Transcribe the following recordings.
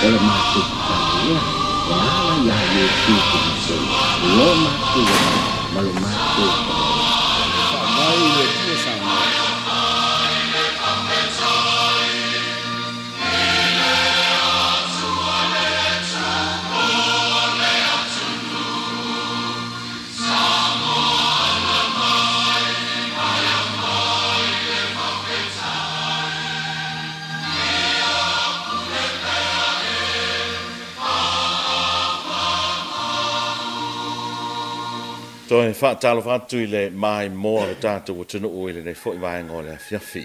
O le matou tatalo lea e ala iā Iesu Keriso lo matou Alii ma lo matou Faavae. E faavae i le Atua Samoa. Toe faatalofa atu i le maimoa o le tatou atunuu i lenei foi vaega o le afiafi.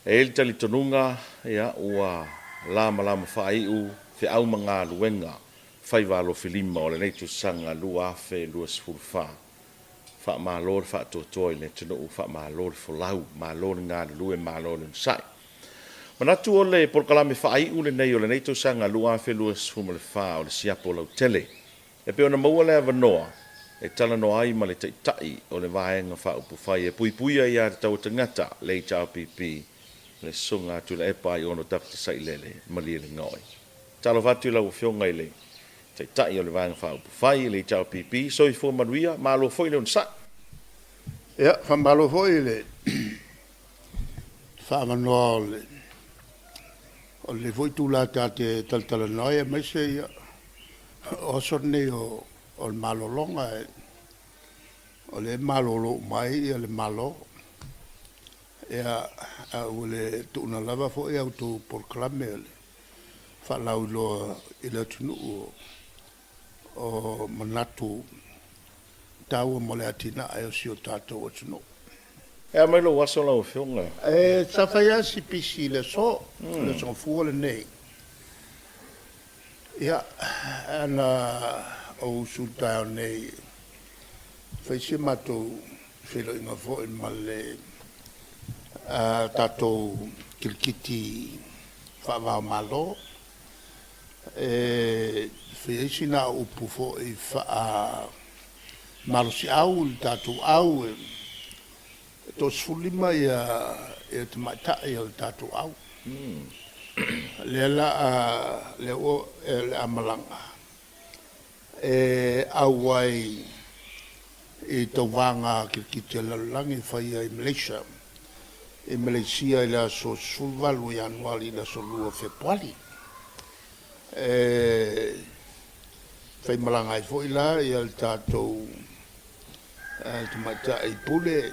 E i ai le talitonuga, ia, ua lamalama faaiu feau ma galuega faiva alofilima o lenei tausaga 2024. Faamalo le faatoatoa i le atunuu, faamalo le folau, malo le galulue, malo le onosai. Manatu o le polokalame faaiu lenei o lenei tausaga 2024 o le siapo lautele. E pei ona maua le avanoa e talanoa ai ma le Taitai o le Vaega Faaupufai e Puipuia Aia Tatau a Tagata, le HRPP, le Susuga Tuilaepa Aiono Dr Sailele Malielegaoi. Talofa atu i lau Afioga i le Taitai o le Vaega Faaupufai, le HRPP, soifua manuia, malo foi le onosai. Ia, faamalo foi i le faaavanoa o le o lenei foi itula ta te talatalanoa ai, aemaise ia o aso nei o le malologa, o lea e malolo uma ai le Malo. Ia, a ua le tuuna lava foi a outou polokalame o le faalauiloa i le atunuu o manatu taua mo le atinae o si o tatou atunuu. E a mai lou aso lau Afioga? E sa fai lava si pisi i le aso, le Aso Gafua lenei. Ia, ana ou usu i le taeao nei, fai si a matou feiloaiga foi ma le tatou kilikiti faava o Malo e fai ai sina au upu foi faa-malosiau i le tatou au, e 35 ia tamaitai o le tatou au. Lea la a, lea ua, o le a malaga e auai i tauvaga kilikiti a le lalolagi e faia i Malaysia, i Maleisia i le aso 18 o Ianuari i le aso 2 o Fepuari. E faimalaga ai foi la le tatou tamaitai pule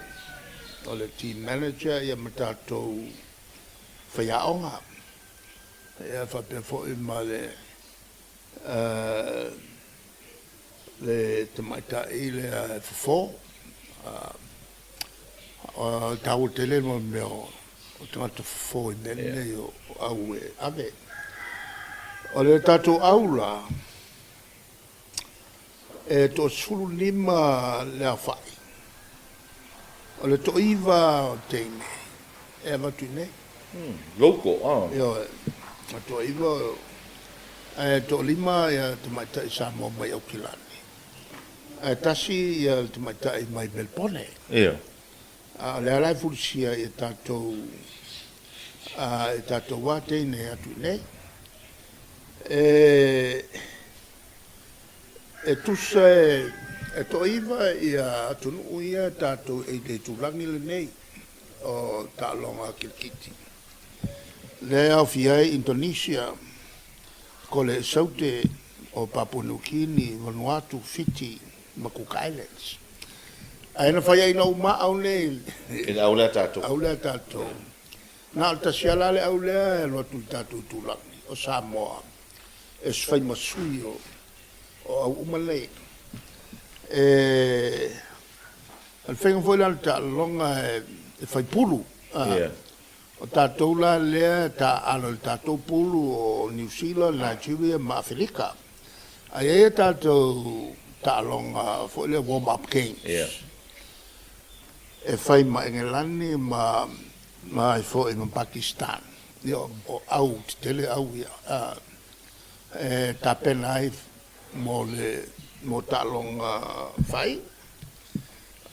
o le team manager ia ma tatou faiaoga, ia faapea foi ma le le tamaitai lea e fofo. E taua tele le mea o tagata fofo i mea nei o au e ave. O le tatou au la, e toa-15 le aofai, o le toaiva o teine e avatu i inei. Local, ah. Ioe, o toaiva, ae toalima tamaitai Samoa mai Aukilani, ae tasi le tamaitai mai Melebone. Ioe. A o lea la e fulisia i tatou, i tatou lava teine e atu i inei. E tusa e toaiva atunuu ia tatou i le itulagi lenei o taaloga kirikiti, lea e aofia ai Indonesia, Kole i Saute, o Papua New Guinea, Vanuatu, Fiti ma Cook Islands. Ae na faiaina uma au nei i le au lea tatou. Au lea tatou. Na o le tasi lava la le au lea e alu atu i le tatou itulagi o Samoa e fai ma sui o au uma nei. E O le faiga foi lea o le taaloga e fai pulu. O tatou la lea e taaalo i le tatou pulu o Niu Sila, Nigeria ma Afelika. Ae i ai a tatou taaloga foi lea warm up games e fai ma Engelani ma ai foi ma Pakistan. Ia o au tetele au ia e tapena ai mo le mo taaloga fai.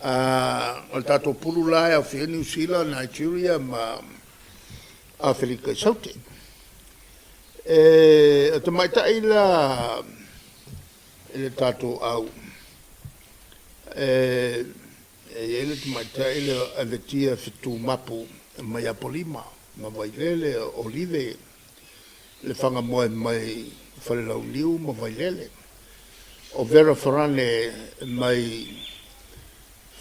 O le tatou pulu la e aofia ai Niu Sila, Nigeria ma Afelika i Saute. E tamaitai la i le tatou au, e i ai le tamaitai lea o Avetia Fetumapu mai Apolima ma Vailele, o Olive Lefaga-moe mai Falelauniu ma Vailele, o Vera Farane mai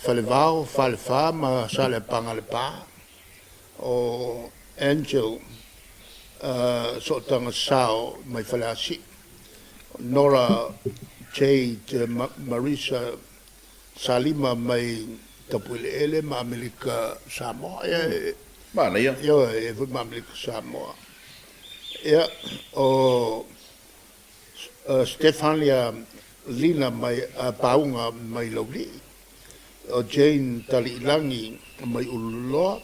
Falevao, Falefa ma Saleapaga Lepa, o Angel Sootaga Sao mai Faleasiu, Nora Jade Marisa Salima mai Tapueleele ma Amerika Samoa. Manaia. Ioe, e i ai foi ma Amerika Samoa. Ia, o Stephania Lina mai Pauga mai Laulii, o Jane Taliilangi mai Ululoa,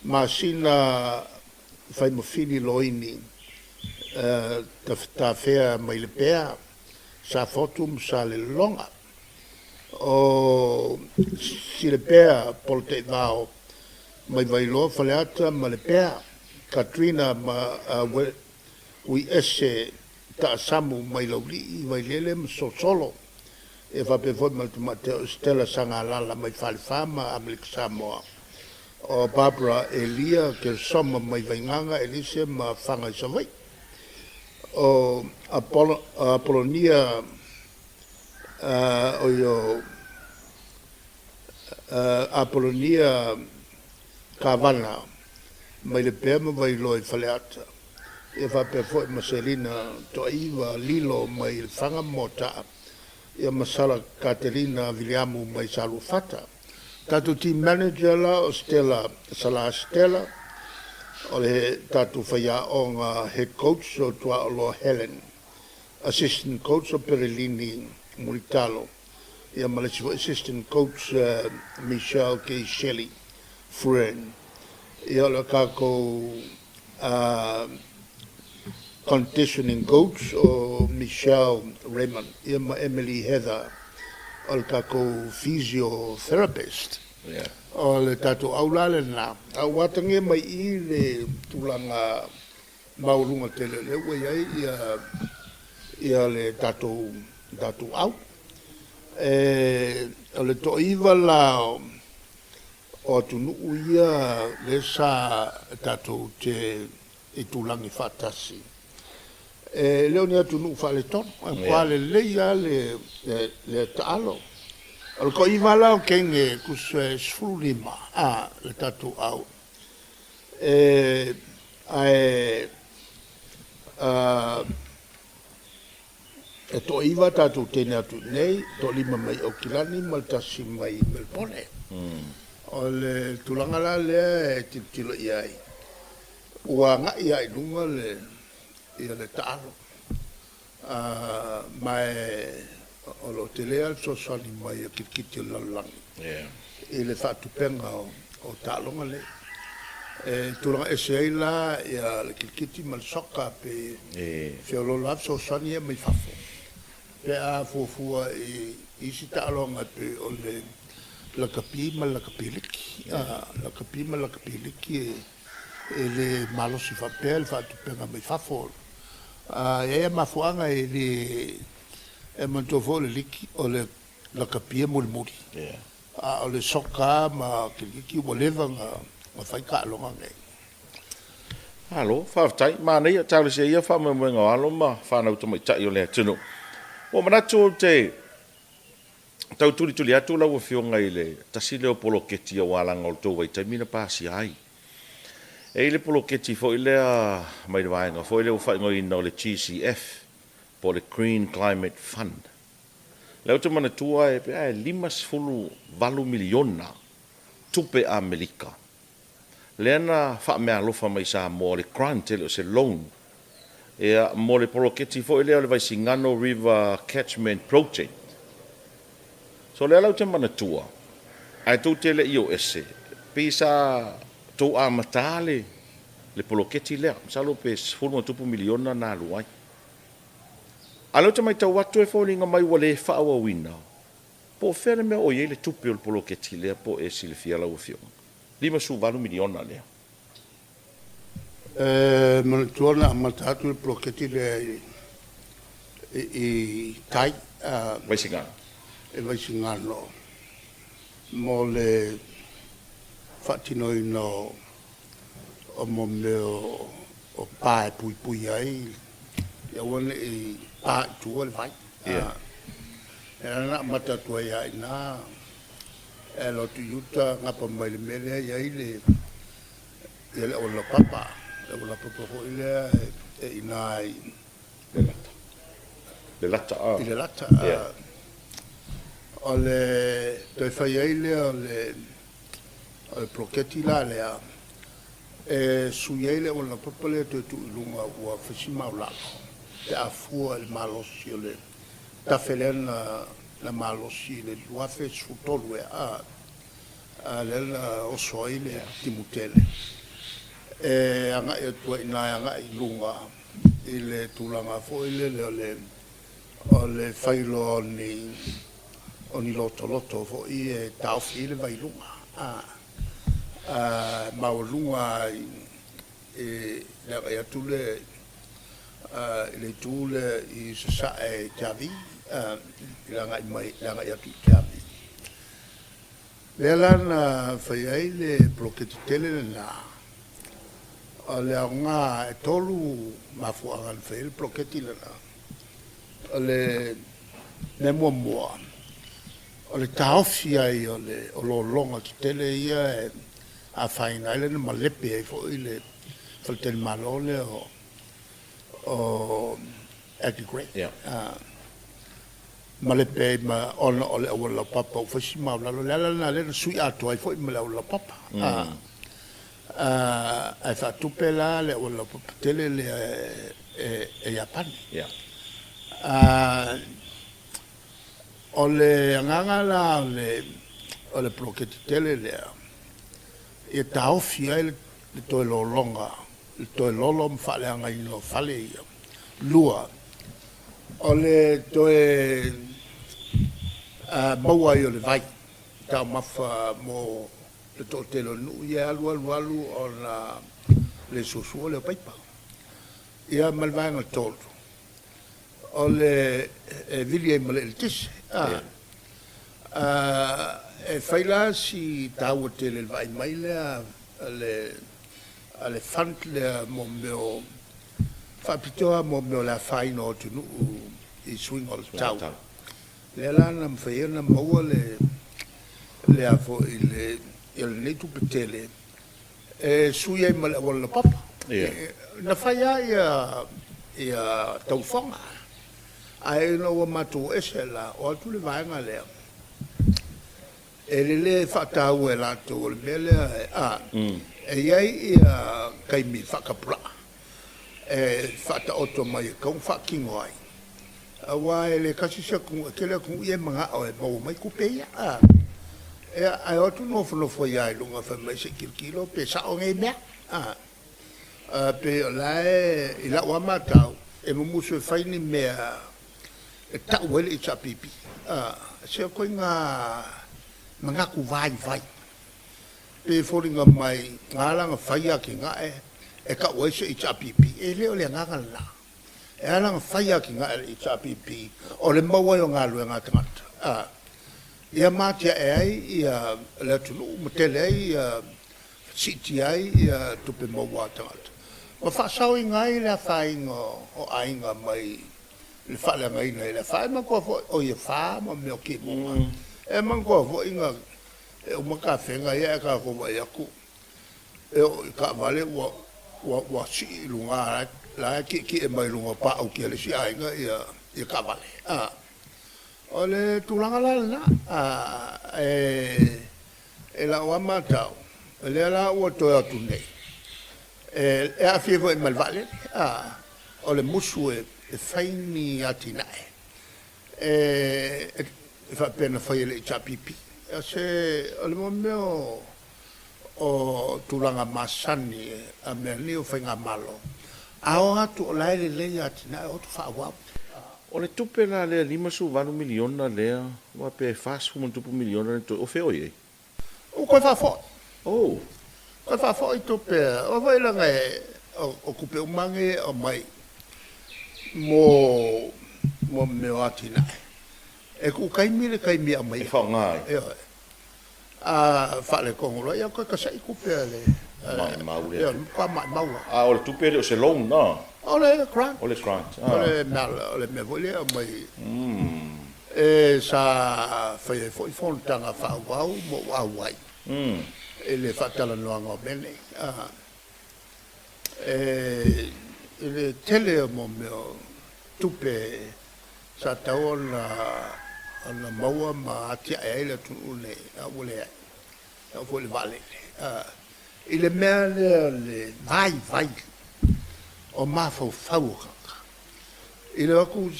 Masina Faimafili Loini Tafea mai Lepea, Safotu ma Salelologa. O Silepea Polataivao mai Vailoa, Faleata ma Lepea, Katrina ma Uiese Taasamu mai Laulii, Vailele ma Solosolo. Ia faapea foi ma le tamaitai o Stella Sagalala mai Falefa ma Amerika Samoa, o Barbara Elia Kersoma mai Vaigaga, Elise ma Faga i Savaii, o Apolonia o Apolonia Kavana mai Lepea ma Vailoa i Faleata, ia faapea foi ma Selina Toaiva Lilo mai Lefaga ma Moataa, ia ma Sala Katerina Viliamu mai Saluafata. Tatou team manager la o Stella Sala Stella, o le tatou faiaoga head coach o Tuaoloa Helen, assistant coach o Perelini Mulitalo, ia ma le isi foi assistant coach Michelle K. Shelley Fern. Ia o le tatou conditioning coach o Michelle Raymond, ia ma Emily Heather o le tatou physiotherapist. O le tatou au la lena, a ua atagia mai i i le tulaga maualuga tele o lea ua i ai ia ia le tatou tatou au. E, o le toaiva la o atunuu ia lea sa tatou te itulagi faatasi, e le o ni atunuu faaletonu, e matua lelei lava le taalo. O le toaiva la o Kenge tusa e 15 a le tatou au, e, ae E toaiva tatou teine atu i inei, toalima mai Aukilani ma le tasi mai Melebone. O le tulaga la lea e tilotilo i ai, ua agai lava i luga le, ia le taalo. Ma e o lo o tele lava le fesoasoani mai a kirikiti o le lalolagi i le faatupega o taaloga nei. E tulaga ese ai la ia le kirikiti ma le soka pe feoloolo lava fesoasoani ia mai fafo pe a fuafua i isi taaloga e pei o le lakapi ma le lakapi liki. Lakapi ma le lakapi liki e le malosi faapea le faatupega mai fafo. E i ai lava mafuaaga e le e manatua foi o le liki o le lakapi e mulimuli. A o le soka ma kirikiti ua leva ona fai taaloga nei. Malo, faafetai. Manaia, talosia ia faamoemoega o alo ma fanau tamaitai o le atunuu. Ua manatu ou te tau tulituli atu lau Afioga i le tasi lea o poloketi aua leaga o le tou vaitaimi na pasia ai. E i ai le poloketi foi lea mai le vaega foi lea ua faaigoaina o le GCF po o le Green Climate Fund. Lea ou te manatua e pe a e $58 miliona tupe Amerika lea na faameaalofa mai i Samoa, o le grant e le o se loan, ia, mo le poloketi foi lea o le Vaisigano River Catchment Project. So lea la ou te manatua, ae tou te le i o ese, pei sa tou amata le le poloketi lea, masalo pe sefulu ma tupu miliona na alu ai. A o lea ou te matau atu e foliga mai ua le faaauauina, po o fea le mea o i ai le tupe o le poloketi lea po o e silafia lau Afioga? 58 miliona lea. E manatua na amata atu le poloketi lea i i tai, Vaisigano. I Vaisigano mo le faatinoina o mo mea o pa e puipui ai ia aua ne i pa i tua le vai. E ala na amata atu ai lava i ina, e alo atu i uta gapa mai le mea lea e i ai le ia le auala laupapa, le auala laupapa foi lea e i ina i Le Lata. Le Lata, a. I le Lata, a. O le toe fai ai lea o le o le poloketi la lea e sui ai le auala laupapa lea e toe tuu i luga ua fai si maualalo pe a fua i le malosi o le tafe lea na malosi i le 2013 ea, a. A lea na oso ai le timu tele e agai atu ai i ina e agai i luga i le tulaga foi lele o le o le fai loa o ni o ni lotoloto foi e taofi ai le vai i luga a a maualuga i le agai atu lea i le itu lea i Sasae i Tiavi i le agai mai le agai atu i Tiavi. Lea la na fai ai le poloketi tele lena, o le aoga e tolu mafuaaga na fai ai le poloketi lena. O le mea muamua, o le taofi ai o le o lologa tetele ia e afaina ai lea na malepe ai foi le faletalimalo lea o Agri-Grey. Malepe ai ma ona o le auala laupapa ua fai si maualalo. O le ala lena lea na sui atoa ai foi ma le auala laupapa. Ae faatupe la le auala laupapa tele lea e Iapani. O le agaga la o le poloketi tele lea, ia taofi ai le toe lologa, le toe lolo ma faaleagaina o fale ia. Lua, o le toe maua ai o le vai taumafa mo le toatele o nuu ia e alu alu alu ona le suasua lea o paipa. Ia ma le vaega tolu, o le e vili ai ma le eletise. E fai la si taua tele i le vaai mai lea a le a le fund lea mo mea o faapitoa mo mea o le afaina o atunuu i suiga o le tau. Lea la na mafai ai ona maua le le a foi le ia lenei tupe tele e sui ai ma le auala laupapa. Na fai lava ia ia taufoga ae ina ua matou ese la, o atu le vaega lea E lelei faataua e latou o le mea lea a e i ai ia taimi faatapulaa e faataoto mai e tatau ona faatino ai, aua e le tasi se atunuu, e tele atunuu ia e manao e maua mai tupe ia a. Ia ae o atu nofonofo ai lava i luga fai mai se i tilotilo pe sao nei mea a. Pei o la e i lau lava matau e mumusu e fai ni mea e tau ai le HRPP, se o ituaiga manatu vaivai, pei e foliga mai na ala ona fai atinae e tau ai se HRPP. E le o le agaga lena. E ala ona fai atinae a le HRPP o le maua ai o galuega a tagata, ia ma atiae ai le atunuu ma tele ai siitia ai tupe maua a tagata ma faasaoina ai le afaina o aiga mai le faaleagaina i le afa. E manatua foi, oi e fa ma mea o timuga. E manatua foi na e uma tafega ia ae tatou vaai atu e oo i taavale ua ua ua sii i luga la e tietie mai luga o paauti a le isi aiga ia ia taavale. A o le tulaga la lena a e e lau lava matau, o lea la ua toe atu nei e aafia foi ma le vaalele a O le musu e fai ni atinae e faapea na fai e le HRPP. O se, o le mea o tulaga masani a mea nei o faigamalo, a o atu o la e lelei atinae, o atu faaauau. O le tupe la lea $58 miliona lea, aua pe $40 ma tupu miliona lea totoe, o fea o i ai? Ua toe faafoi. Oh. Toe faafoi tupe. Aua foi leaga e, O tupe uma nei e aumai mo mo mea o atinae. E tuu taimi le taimi e aumai ai. E faaaoga ai. Ioe. A faaletonu loa, ia toe tasai tupe a le. Maimau lea. Ioe, matua maimau lava. A o le tupe e le o se loan a? O le grant. O le grant. O le mea, o le mea foi lea e aumai e sa fai ai foi fonotaga faaauau ma ou auai i le faatalanoaga o mea nei. I le tele o mea o tupe sa tatau ona maua ma atiae ai le atunuu lenei, a ua leai, e oo foi i le vaalele. I le mea lea o le vaivai o mafaufau o tagata, i le o atu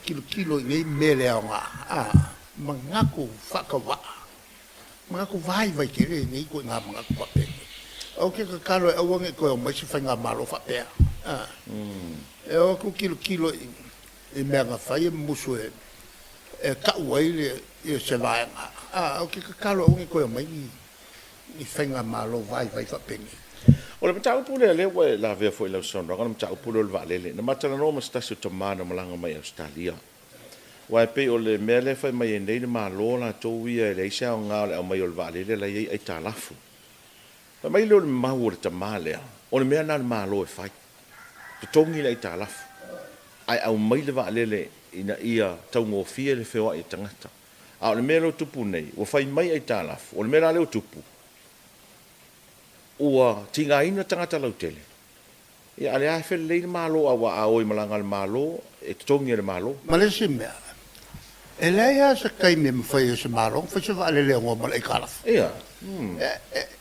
tilotilo i nei mea le aoga, manatu faatauvaa Manatu vaivai tele lenei ituaiga manatu faapenei. Ou te tatalo e aua ne i toe omai se faigamalo faapea. E o atu tilotilo i mea na fai e musu e tau ai se vaega. Ou te tatalo aua ne i toe omai ni faigamalo vaivai faapenei. O le mataupu lea, lea ua e lavea foi i lau saunoaga, o le mataupu lea o le vaalele. Na ma talanoa ma se tasi o tama na malaga mai Ausetalia. Aua e pei o le mea lea e fai mai ai nei le Malo latou ia e leai se aoga o le aumai o le vaalele la e i ai aitalafu. Fai mai lea o le mau o le tama lea, o le mea lena a le Malo e fai, totogi le aitalafu ae aumai le vaalele ina ia taugofie le feoai o tagata. A o le mea lea ua tupu nei, ua fai mai aitalafu, o le mea la lea ua tupu, ua tigaina tagata lautele. Ia, a o lea lava e felelei le Malo, aua a o i malaga a le Malo, e totogi e le Malo. Ma le isi mea, e leai lava se taimi e mafai ai e se Malo ona fai se vaalele e aunoa ma le aitalafu. Ia.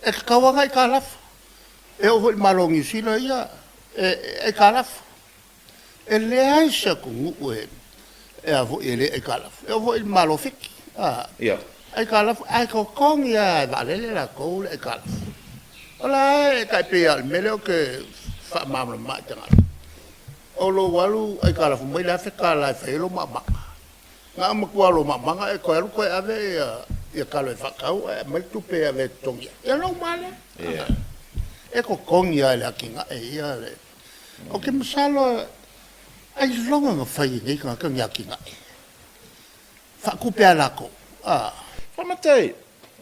E tatau lava ona aitalafu. E oo foi i le Malo o Niu Sila ia, e aitalafu. E leai se atunuu e a foi e le aitalafu. E oo foi i le Malo o Fiti, a, aitalafu, ae totogi lava e vaalele latou le aitalafu. O la e tai pei lava o le mea lea ou te faamalamalama i tagata, o lou alu aitalafu mai le $1000 e fai ai lou maumauga. Na o matua lou maumauga e toe alu toe ave ia talo e faatau ae aumai le tupe e ave e totogi ai. Ia ona uma lava lea. E totogi lava e le atinae ia le. Ou te masalo ailoga na fai e nei tagata ni atinae. Faatupe a latou. Faamata e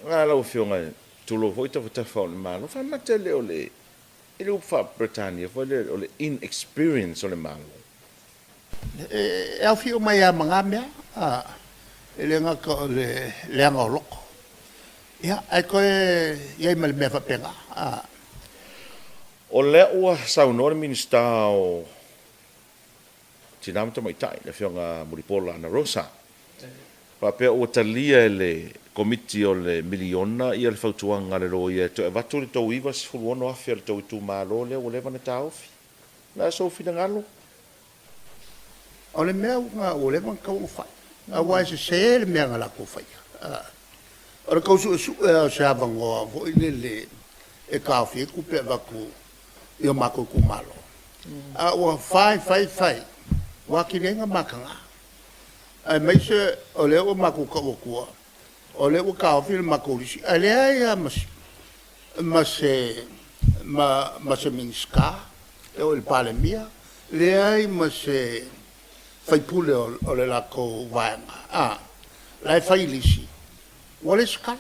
lau Afioga tulou foi tafatafa o le Malo, faamata le o le, i le upu faa-Peretania foi lea, o le inexperience o le Malo. E aofia uma ai lava ma na mea, e le gata o le leaga o loto, ia, ae toe i ai ma le mea faapena. O lea ua saunoa le Minisita o Tina ma Tamaitai, le Afioga Mulipola Anarosa, faapea ua talia e le Komiti o le Miliona ia le fautuaga a le Loia e toe avatu le tou $96,000 a le tou itumalo lea ua leva ona taofi. O le a sou finagalo? O le mea ua leva ona tatau ona fai, aua e sese le mea na latou faia. O le tau suesue lava o se avanoa foi lele e taofi ai tupe e avatu i o matou itumalo. A ua fai, fai, fai, ua atili ai ona mataga. Aemaise o lea ua matou tau atua, o lea ua taofi le matou lisi, ae leai lava ma se ma se Minisita, e oo i le Palemia, leai ma se sui usufono o le latou vaega, a, la e fai lisi, ua lesitala.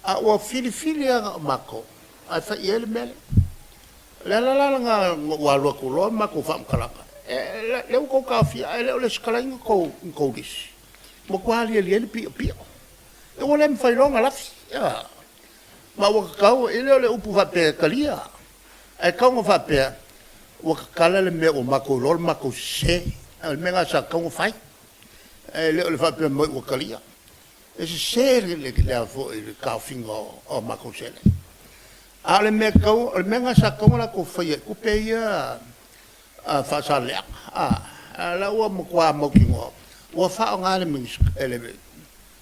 A ua filifili lava na o matou ae fai i ai le mea lea. O le ala la lena na ou alu atu loa matou faamatalaga, lea ua outou taofia ae le o lesitalaina ni tou lisi. Ua matua aliali ai le piopio. Ia ua le mafai loa ona lafi, a. Ma ua tatau, e le o le upu faapea e talia, ae tatau ona faapea, ua tatala le mea ua matou iloa le matou sese. O le mea lena sa tatau ona fai, ae le o le faapea mai ua talia. E sese le taofiga o matou seleni. A o le mea tatau, o le mea lena sa tatau ona latou faia i tupe ia faasaleleaga, a o la ua matua mautinoa ua faaaoga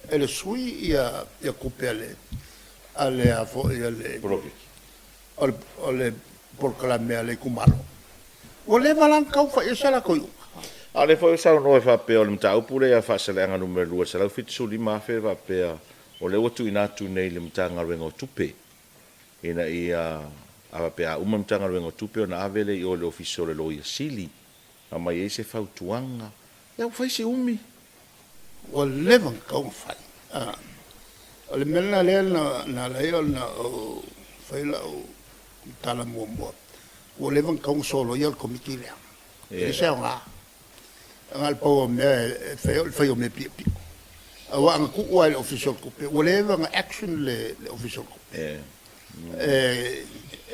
e le sui ia tupe a le a foi a le o le polokalame a le itumalo. Ua leva la ona tatau ona fai i ai se latou iuga. A o lea foi ua saunoa e faapea o le mataupu lea ia Faasaleleaga Nu.2 i le $175,000 e faapea o lea ua tuuina atu nei i le Matagaluega o Tupe ina ia A faapea a uma le Matagaluega o Tupe ona ave lea i o i le Ofisa o le Loia Sili, aumai ai se fautuaga. Ia ua fai si umi. Ua leva ona tatau ona fai. O le mea lena lea na ala ai ona ou fai lau tala muamua, ua leva ona tatau ona soloia le Komiti lea. E leai se aoga. Na o le pau o mea e fai o le fai o mea piopio. Aua ana tuu lava i le Ofisa o le Tupe, ua leva ona action le Ofisa o le Tupe.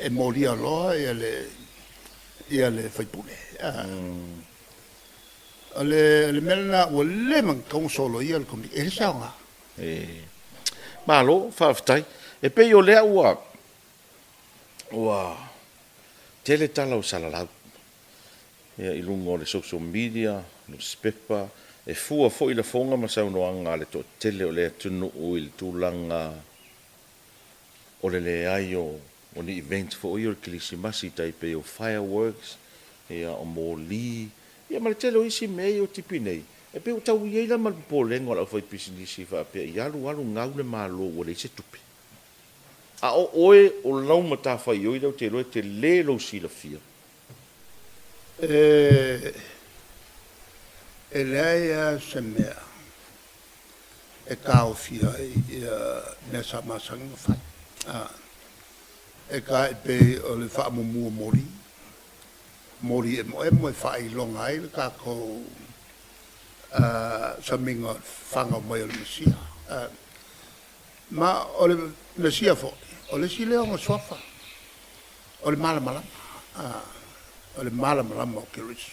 E molia loa le sui usufono. O le mea lena ua leva ona tatau ona soloia le Komiti, e leai se aoga. Malo faafetai. E pei o lea ua tele tala o salalau i luga o le social media, nusipepa, e fua foi lafoga ma saunoaga a le toatele o le atunuu i le tulaga o le leai o ni event foi ia o le Kerisimasi tai pei o fireworks, ia o moli, ia ma le tele o isi mea ia o tipi nei, e pei ua tau i ai la ma le popolega o le aufaipisinisi faapea i alu alu gau le Malo ua leai se tupe. A o oe o lau matafaioi lea ou te iloa e tele lou silafia. E leai lava se mea e taofia ai mea sa masani ona fai. E tae pei o le faamumu o moli, moli emoemo e faailoga ai le tatou samiga o le fanau mai o le Mesia. Ma o le Mesia foi, o le isi lea o ona suafa, o le Malamalama, o le Malamalama o Keriso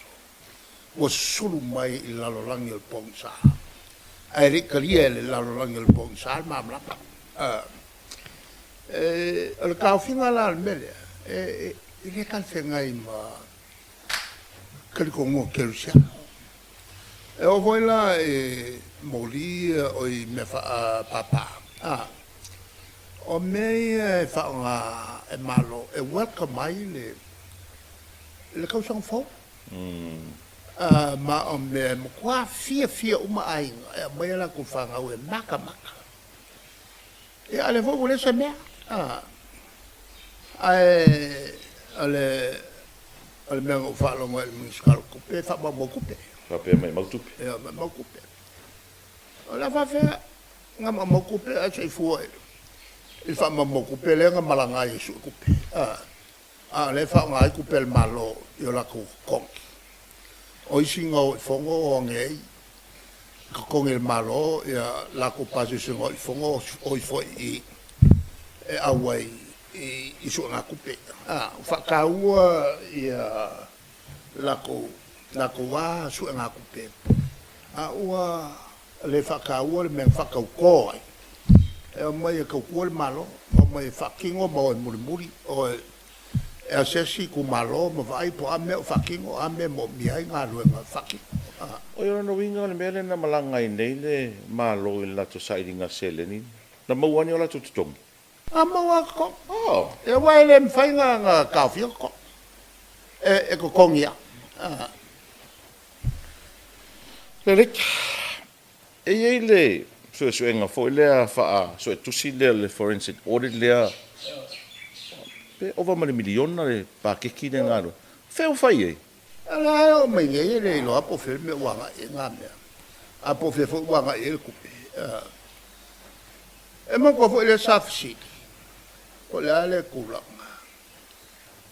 ua sulu mai i le lalolagi o le pogisa, ae le i talia e le lalolagi o le pogisa le Malamalama. O le taofiga la o le mea lea, e le talafeagai ma talitonuga kerisiano. E oo foi la i moli ia, oi mea faapapa, a, o mea ia e faaaoga e Malo e welcome ai le tausaga fou. Ma o mea e matua fiafia uma aiga e aumai a latou fanau e matamata. Ia, a o lea foi ua leai se mea. Ae o le mea na ou faalogo ai i le Minisita o Tupe, e faamaumau tupe. Faapea e maumau tupe. Ia, maumau tupe. O le a faapefea ona maumau tupe ae se i fua i le faamaumau tupe lea na malaga ai e sue tupe, a o lea e faaaoga ai tupe a le Malo i o latou totogi. O isi na o i Fono o age ai totogi e le Malo ia latou pasese na o i Fono o ifo ai i i e auai i suegatupe. Ua faataua ia latou lava suegatupe, a ua le faataua le mea na faatauto ai, e omai e tautua le Malo, omai e faatino ma o e mulimuli, o e asiasi itumalo ma vaai po o a mea o faatino, o a mea e moomia ai galuega faatino. O lona uiga o le mea lea na malaga ai nei le Malo i le latou sailiga seleni, na maua lava ni o latou totogi? Na maua lava totogi. Oh. Aua e le mafai ona taofia totogi. E totogi lava. Lelei. E i ai le suesuega foi lea faa-suetusi lea le forensic audit lea, pe ova ma le miliona le pakeki lea na alu ai. Fea ua fai ai? O lea e oo mai nei e le iloa po o fea le mea ua agai i ai na mea, a po o fea foi ua agai i ai le tupe. E manatua foi lea sa fesili, po o le a le tulaga.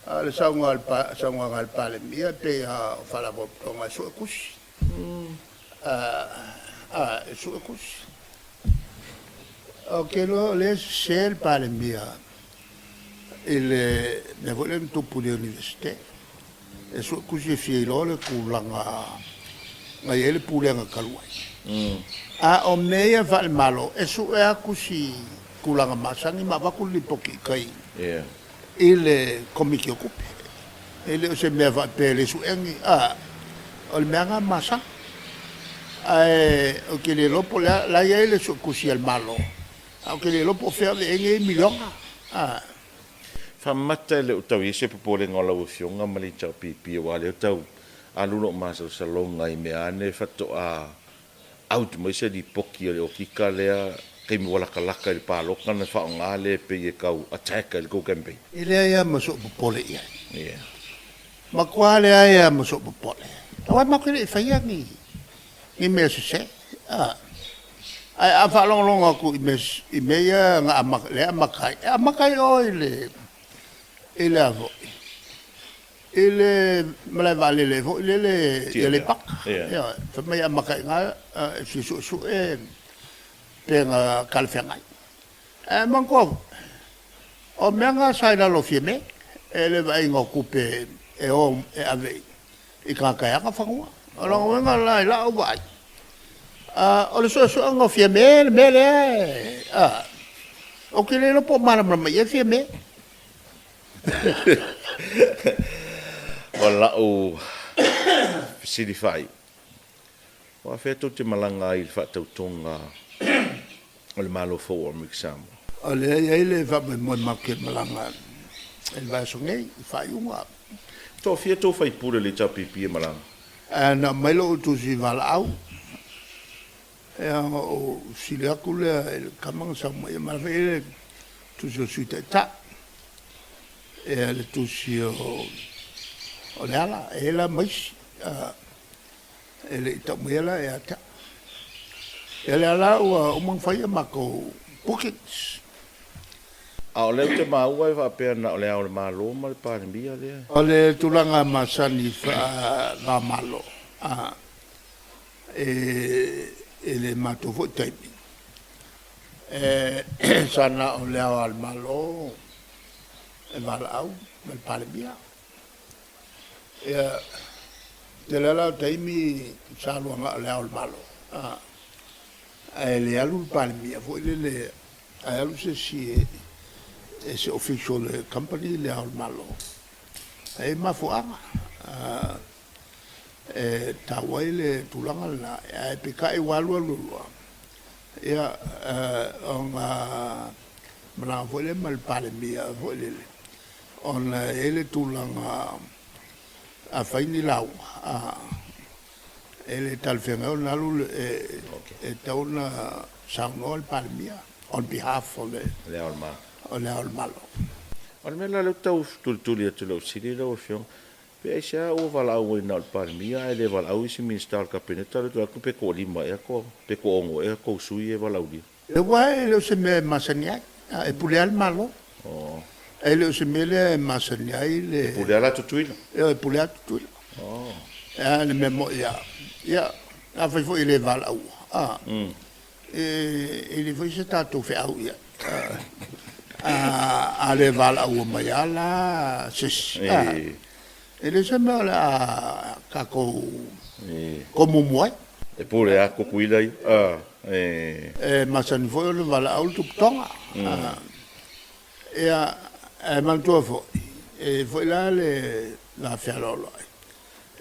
A o le saunoaga a le Palemia e pei lava o Faalapotopotoga e sue tusi. E sue tusi. Ou te iloa o lea e sese le Palemia i le mea foi lea na tupu i le Iunivesite. E sue tusi e fia iloa le tulaga na i ai le pulega talu ai. A o mea ia faale-Malo, e sue lava tusi tulaga masani ma avatu le lipoti i tai i le Komiti o Tupe. E le o se mea faapea e le suea ni, a, o le mea lava lena masani. Ae ou te le iloa po o le a, la e i ai le suetusi a le Malo, ae ou te le iloa po o fea o ave i ai nei miliona. A. Faamata e le o tau i ai se popolega o lau Afioga ma le HRPP aua o lea e tau alu lou masalosaloga i mea ane faatoa out mai se lipoti a le okika lea. taimi ua lakalaka i le palota ona faaaoga lea e pei e tau attack ai le tou campaign? E leai lava ma sou popole i ai. Matua leai lava ma sou popole. Aua matou te le i faia ni ni mea sese. Ae a faalogologo atu i mea i mea ia na amata lea e amata ai, e amata ai oe i le i le a foi, i le malae vaalele foi lele i Aleipata. Ioe, fai mai e amata i ina e fia suesue pe na talafeagai. Ae manatua foi, o mea na sa i lalo o Fiame, e le vaaiga o tupe e o e ave i tagata e ana fanua. O lona uiga la i lau vaai, o le suesuega o Fiame le mea lea e, ou te le iloa po o malamalama i ai Fiame. O lau fesili faaiu, o afea tou te malaga ai i le faatautoga o le Malo fou o Amerika Samoa? O lea e i ai le faamoemoe matou te malaga i le vaiaso nei, i faaiuga. Toafia tou faipule o le HRPP e malaga? Na aumai lou tusi valaau, ia ona ou fesili atu lea i le tama na sau mai, aua e i ai le tusi o le Sui Taitai, ia le tusi o Leala, e i ai la ma isi. E le i tau maia la ia te au. Ia lea la ua uma ona fai a matou bookings. A o lea ou te maua e faapea na o Le Ao o le Malo ma le Palemia lea. O le tulaga masani faava-o-Malo a e le matou foi taimi, e sa na o Le Ao lava o le Malo e valaau ma le Palemia. Ia, tele lava la o taimi sa alu agai o Le Ao o le Malo, ae le alu le Palemia foi lele, ae alu se isi e se official e accompany Le Ao o le Malo. E i ai mafuaaga e taua ai le tulaga lena, ae peitai ua alu alu loa, ia, ona malaga foi lea ma le Palemia foi lele, Ona e i ai le tulaga a fai ni lauga, e le talafeagai ona alu, e tatau ona saunoa le Palemia on behalf o Le Ao o le Malo. O Le Ao o le Malo. O le mea la lea ou te tau tulituli atu i lau fesili lau Afioga, pe aisea ua valaau ai na o le Palemia ae le valaau isi Minisita o le Kapeneta lea ou te vaai atu pe toalima ea, pe toaono ea tou sui ia e valaaulia? Aua e le o se mea e masani ai. E pule lava le Malo. E le o se mea lea e masani ai le... E pule lava la Tutuila. Ioe, e pule lava Tutuila. A o le mea moni lava, ia, afai foi e le valaauina, e le fai se tatou feau i ai. A le valaauina mai lava la se isi, e le o se mea o le a tatou tomumu ai. E pule lava Tutuila ia. E masani foi ona valaau le Tuputoga. Ia, ae manatua foi, e i ai foi la le va fealoaloai,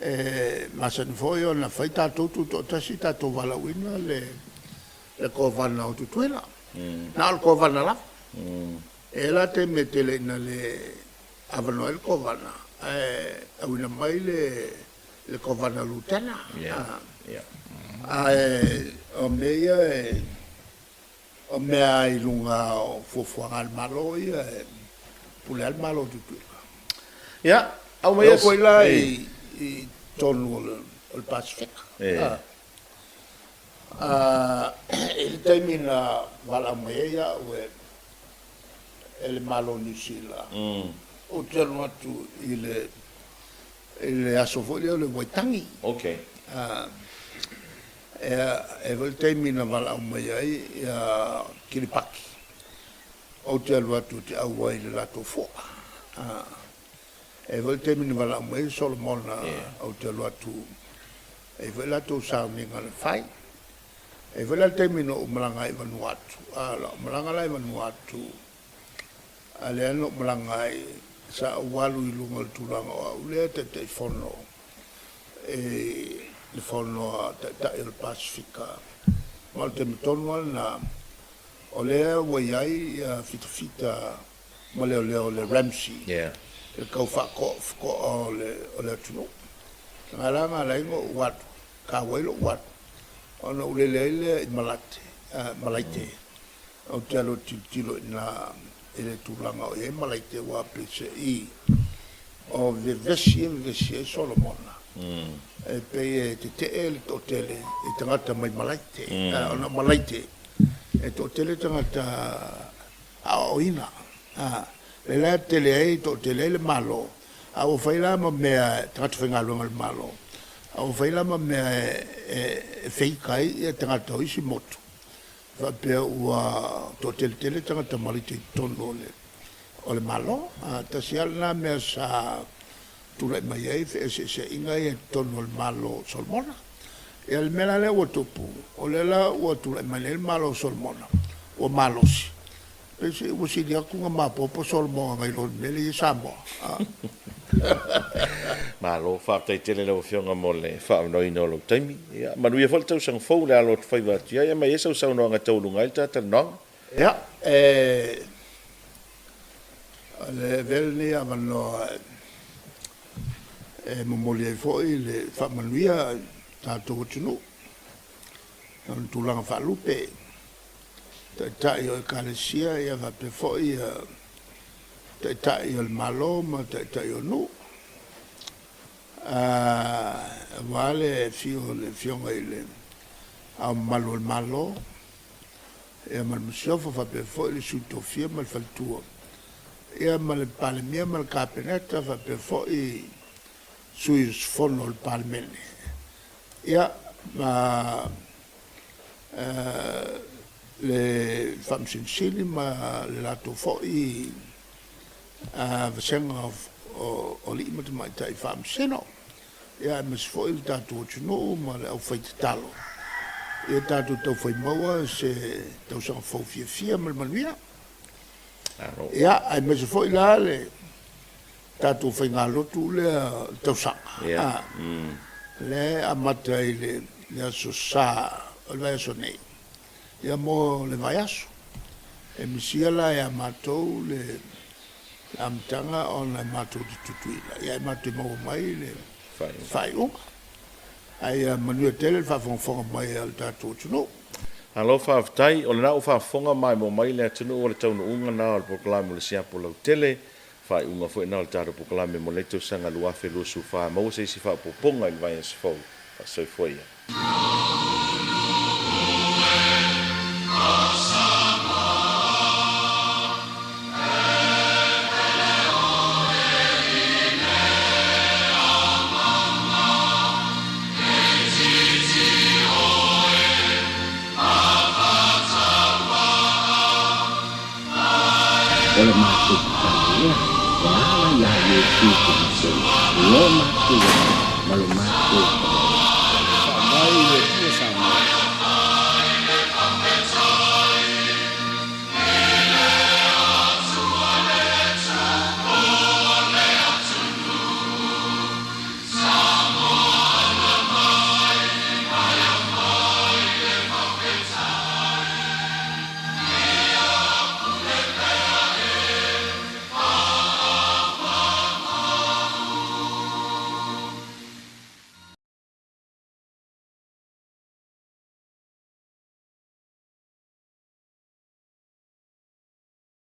e masani foi ona fai tatou tutoatasi tatou valaauina le Kovana o Tutuila. Na o le Kovana lava. E i ai la taimi e tele ina le avanoa ai le Kovana, ae auina mai le le Kovana Lutena. Ae o mea ia e, o mea i luga o fuafuaga a le Malo ia e pule lava le Malo o Tutuila. Ia, aumai. E oo foi la i totonu o le Pasefika. I le taimi na valaau mai ai au e e le Malo o Niu Sila, ou te alu atu i le i le aso foi lea o le Waitangi. Okay. E i ai foi le taimi na valaau mai ai ia Kiripati, ou te alu atu ou te auai i le latou fua. E i ai foi le taimi na valaau mai ai Solomona, ou te alu atu, e i ai foi latou sauniga na fai. E i ai foi la le taimi na ou malaga ai i Vanuatu, a o lau malaga la i Vanuatu, A lea na ou malaga ai, sa ou alu i luga o le tulaga o au lea e Taitaifono i le Fono a Taitai o le Pasefika. Ma o le taimi tonu lava lena, o lea ua i ai fitafita ma leoleo o le RAMSI i le tau faatoafitoa o le atunuu. O le ala lena na ala ai ona ou alu, taua ai lou alu, ona ou lele ai lea i Malate, Malaite. Ou te alu e tilotilo i ina i le tulaga o i ai Malaite aua peiseai o vevesi e vevesi ai Solomona. E pei e tetee le toatele i tagata mai Malaite, ona o Malaite e toatele tagata aoaoina. Lea la e tele ai, toatele ai le Malo, a ua fai la ma mea tagata faigaluega a le Malo, a ua fai la ma mea e feika ai tagata o isi motu, faapea ua toatele tele tagata Malaite i totonu o le Malo. Tasi lava lena mea sa tulai mai ai feeseeseaiga ia i totonu o le Malo o Solomona. Ia le mea la lea ua tupu, o lea la ua tulai mai nei le Malo o Solomona, ua malosi. Pei ua sili atu ona mapopo Solomona nai lo le mea lea e i ai Samoa. Malo, faafetai tele lau Afioga mo le faaavanoaina o lou taimi. Ia, manuia foi le tausaga fou i le alo atu faiva atu i ai, aumai ai sau saunoaga e taualuga ai le ta talanoaga. Ia, e, o le avea lenei avanoa e momoli ai foi le faamanuia i le tatou atunuu i ona tulaga faalupe, Taitai o Ekalesia ia faapea foi Taitai o le Malo ma Taitai o nuu, aua le afio o le Afioga i le Ao Mamalu o le Malo ia ma le Masiofo faapea foi le Sui Tofia ma le Faletua ia ma le Palemia ma le Kapeneta faapea foi sui usufono o le Palemene ia ma le Faamasino Sili ma le latou foi vasega o alii ma tamaitai faamasino, ia aemaise foi le tatou atunuu ma le aufaitatalo, ia tatou taufai maua se tausaga fou fiafia ma le manuia. Ia, aemaise foi la le tatou faigalotu lea o le tausaga, lea e amata i le Aso Sa o le vaiaso nei, ia mo le vaiaso. E misia la ia matou le amataga ona e matou te tutuila, ia e matou te maua mai le faaiuga. Ae ia manuia tele le faafogafoga mai a le tatou atunuu. Malo faafetai, o lena ua faafofoga maimoa mai le atunuu o le taunuuga lena o le polokalame o le siapo lautele. Faaiuga foi lena o le tatou polokalame mo lenei tausaga 2024. Maua se isi faaopoopoga i le vaiaso fou. Faasoifua ia. O le matou tatalo lea e ala iā Iesu Keriso lo matou ola ma lo matou.